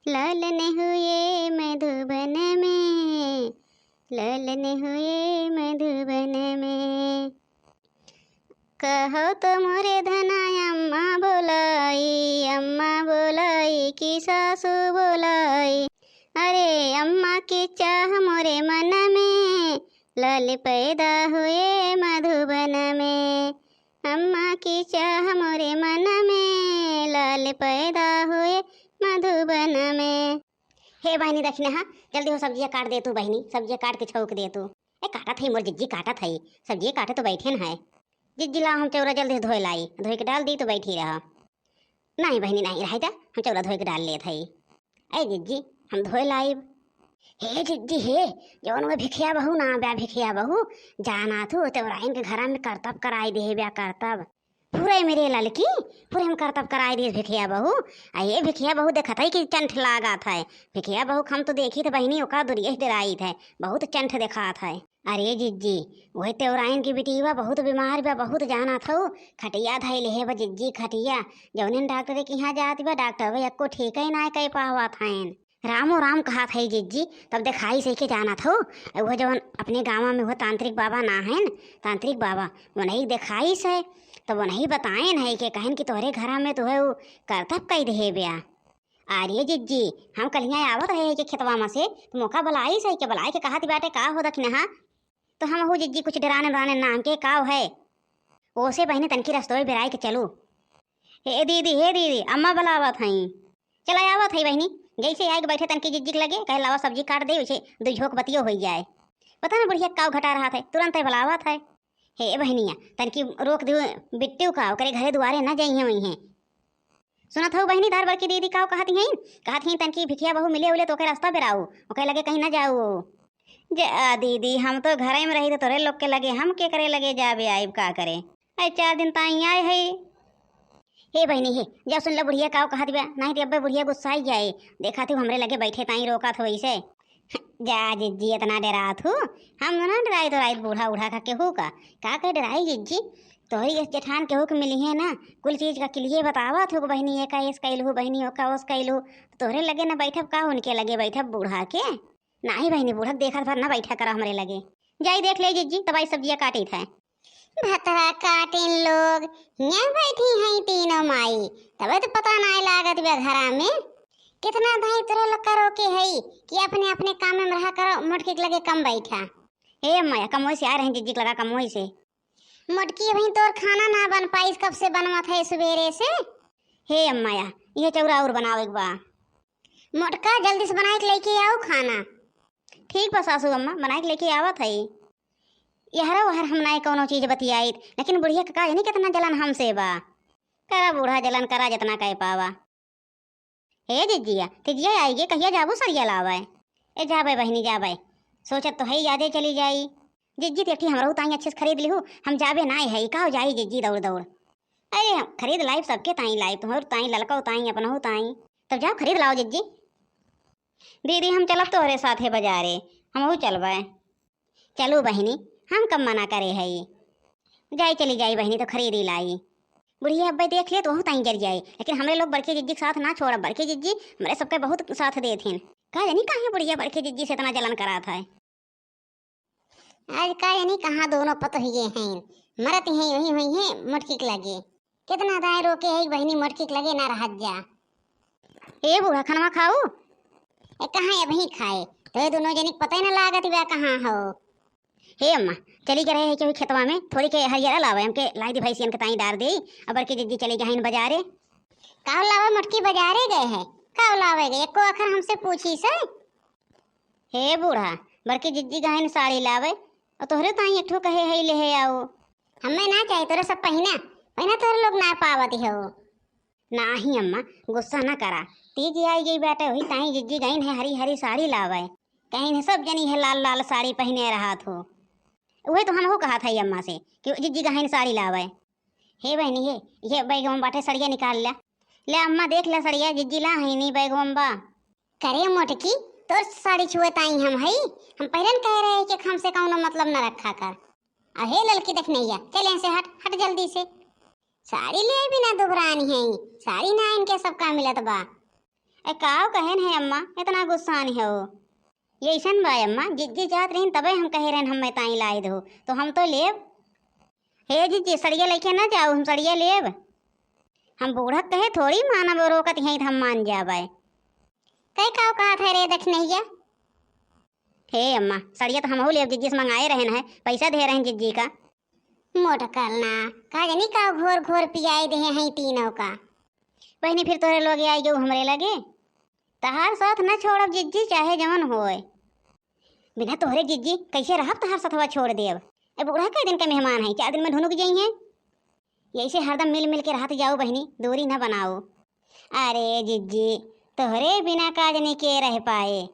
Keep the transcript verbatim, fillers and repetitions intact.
लालन हुए मधुबन में, लालन हुए मधुबन में। कहो तो मोरे धना अम्मा बोलाई, अम्मा बोलाई कि सासू बोलाई। अरे अम्मा की चाह मोरे मन में, लाल पैदा हुए मधुबन में। अम्मा की चाह मोरे मन में, लाल पैदा हुए मधुबन में। हे बहिनी दखिनहा, जल्दी हो सब्जिया काट दे तू बहिनी, सब्जिया काट के छौंक दे तू। ए काटत है मोर जिज्जी, काटत है, सब्जिया काटे तो बैठे न है। जिज्जी लाओ हम चौरा जल्दी से धोए लाई, धोए के डाल दी तो बैठी रहा। नहीं बहिनी नहीं, रहे दा, हम चौरा धोए के डाल लेत है। ए जिज्जी, हम धोए लाइब। हे जिज्जी हे, जवन वो भिखिया बहू ना ब्या, भिखिया बहू, जाना तू तेवराइन के घरा में करतब कराई दे ब्या, करतब। पूरे मेरे ललकी, पूरे हम करतब कराई दे भिखिया बहू। आ ये भिखिया बहू देखत है कि चंठ लागत है। भिखिया बहू हम तो देखी थे बहिनी, ओका दुरिये से डराई थे, बहुत चंठ देखात है। अरे जिज्जी, वही तेवराइन की बिटिया बहुत बीमार बा, बहुत जाना थऊ, खटिया धइले हे बा जिज्जी, खटिया। जौनिन डॉक्टर के यहाँ जात बा, डॉक्टर बा एको ठीक ही ना कह पावत हैं। रामो राम कहा था जिज्जी, तब देखाई से के जाना थऊ। वह जवन अपने गाँव में वह तांत्रिक बाबा ना हैं, तांत्रिक बाबा, वो नहीं देखाई से, तब वो नहीं बताएन है कि कहन कि तोहरे घरा में तो है वो करतब कई दे ब्या। अरे जिज्जी, हम कलिया आवत रहे के खेतवा में से, तो मोका बुलाई से के बुलाई के कहत बाटे का हो दखिनहा। तो हम हो जिज्जी कुछ डराने डराने नाम के काव है। ओसे बहिनी तनकी रस्तोई बेराई के चलू। हे दीदी, हे दीदी, अम्मा बुलावत हई। चला आवत हई बहिनी। जैसे आए के बैठे तनकी जिज्जी के लगे, कहे लावा सब्जी काट दे, वैसे दू झोंक बतियो होई जाए। पता ना बुढ़िया काव घटा रहा था, तुरंत ही बुलावत है। हे बहिनिया, तनकी रोक दू बिट्टू का, ओकरे घरे दुआरे ना जाइहे वहीं। सुनत हऊ बहिनी, तार बड़की दीदी काव कहत हईं? कहत हईं तनकी भिखिया बहू मिले उले तो ओके रास्ता बेराऊ, ओके लगे कहीं ना जाऊ। जे आ दीदी, हम तो घरे में रही तो तोरे लोग के लगे, हम के करे लगे जाबे आइब का करे? अरे चार दिन ताई आए है। हे बहिनी हे, जा सुन ला बुढ़िया काव कहत बा, नहीं तो अब्बे बुढ़िया गुस्साई जाए। देखा तू हमरे लगे बैठे ताई रोका थो वैसे। जा जिज्जी, इतना डरात हूँ, हम ना डराई तो राइत बूढ़ा उढ़ा का केहू का, का के डराई जिज्जी? तोहरी इस जेठान केहू के मिली है ना, कुल चीज का किलिए बतावत हो बहिनी, ये का इस कैलहू बहिनी, ओका ओस कैलहू, तोहरे लगे ना बैठब का, उनके लगे बैठब बूढ़ा के? नाही बहिनी, बूढ़ा के देखत भर ना बैठा करा हमरे लगे। जाई देख ले जिज्जी, तब आई सब्जिया काटी था। भतरा काटिन लोग, हियाँ बैठी हैं तीनों माई, तबे तो पता नाय लागत बा घरा में। कितना दाई तोरे लोग करो के हई कि अपने अपने काम में रहा करो, मोटकी के लगे कम बैठा। हे अम्मा या, कमोई से आ रहे हैं जिज्जी के लगा, कमोई से। मोटकी, अभी तोर खाना ना बन पाइस, कब से बनवत है सुबेरे से। हे अम्मा या, ये चौरा और बनावे के बा। मोटका, जल्दी से बनाए के लेके आओ खाना। ठीक बा सासू अम्मा, बनाए के लेके आवत है। यहरा वहर हम नाय कौनो चीज बतियाइत, लेकिन बुढ़िया के का जानी कितना जलन हमसे बा। करा बूढ़ा जलन करा जितना कह पावा। हे जिज्जिया, तिजिया आई गे, कहिया जाबू सरिया लावे? ए जाबे बहिनी जाबे, सोचत तो है यादे चली जाई। जिज्जी तेठी हमरहू ताई अच्छे से खरीद लिहू, हम जाबे नाय है, का हो जाई जिज्जी दौड़ दौड़। अरे हम खरीद लाइब, सबके ताई लाइब, तुम्हारू ताई ललकऊ ताई अपनहू ताई। तब जाओ खरीद लाओ जिज्जी। दीदी हम चलब तोहरे साथे बाजारे, हमहू चलबे। चलू बहिनी, हम कब मना करे हई, जाई चली जाई बहिनी तो खरीदी लाई। बुढ़िया अब्बे देख ले तो वहू ताई जर जाए, लेकिन हमरे लोग बड़के जिज्जी के साथ ना छोड़ब। बड़के जिज्जी हमरे सबके बहुत साथ देत हैं। का जानी काहे बुढ़िया बड़के जिज्जी से इतना जलन करात है। आज का जानी कहाँ दोनों पतोहिए हैं, मरत हैं वही हुई हैं मोटकी के लगे। कितना दाएं रोके है बहिनी, मोटकी के लगे ना रहत जा। ए बूढ़ा, खनवा खाऊ? ए, कहाँ अबहीं खाए? तो ये दोनों जनी के पता ही ना लागत बा कहाँ हो। हे अम्मा, चली के रहे है केहू खेतवा में, थोड़ी के हरियरा लावे, हमके लाई दी भैंसियन के ताई डार दे, अब बड़की जिज्जी चली गहिन बाजारे। का लावे मोटकी, बाजारे गए है? का लावे गए? एको अखर हमसे पूछी से? हे बूढ़ा, बड़की जिज्जी गहिन साड़ी लावे, और तोहरे ताई एक ठो कहे है ले है आओ। हमें ना चाही तोरे सब पहिना, पहिना तोरे लोग ना पावत हो। नाही अम्मा, गुस्सा ना करा, तीज आई गई बाटे, वही ताई जिज्जी गहिन है हरी हरी साड़ी लावे, कहिन है सब जनी है लाल लाल साड़ी पहिने रहत हो। उहे तो हमहू कहत है अम्मा से कि जिज्जी गहिन साड़ी लावे। हे बहिनी हे, ये बैगवा में बाटे, सड़िया निकाल ला। ले अम्मा देख ले सड़िया, जिज्जी ला है नी बैगवा में बा। करे मोटकी, तोर साड़ी छुए ताई हम हई? हम पहिलन कह रहे कि हमसे कौनो मतलब न रखा कर। अहे ललकी देखनैया, चल यहाँ से हट, हट जल्दी से। साड़ी ले बिना दुबरानी है, साड़ी ना इनके सबका मिलत बा। ए, काव कहेन है अम्मा, इतना गुस्सान हो? ये ऐसन बा अम्मा, जिज्जी जात रहीन तबे हम कहे रहन हम ताई लाए दो, तो हम तो लेब। हे जिज्जी, सड़िया लेके ना जाओ, हम सड़िया लेब। हम बूढ़ा कहे थोड़ी मानब, रोकत हैं तो हम मान जाबे। कई काव कहत है रे दक्षिणैया? हे अम्मा, सड़िया तो हमहू लेब, जिज्जी से मंगाए रहन है, पैसा दे रहन जिज्जी का। मोटकरना, का जानी का घोर घोर पियाए दे हैं तीनों का। बहिनी, फिर तोहरे लोग आई गयो हमरे लगे। तहार साथ न छोड़ब जिज्जी, चाहे जवन होए। बिना तोहरे जिज्जी कैसे रहब, तहार सथवा छोड़ देब। ए बूढ़ा कई दिन के मेहमान है, चार दिन में ढुनुक जइहें। यैसे हरदम मिल मिल के रहत जाओ बहिनी, दूरी न बनाओ। अरे जिज्जी, तोहरे बिना का जानी के रह पाए।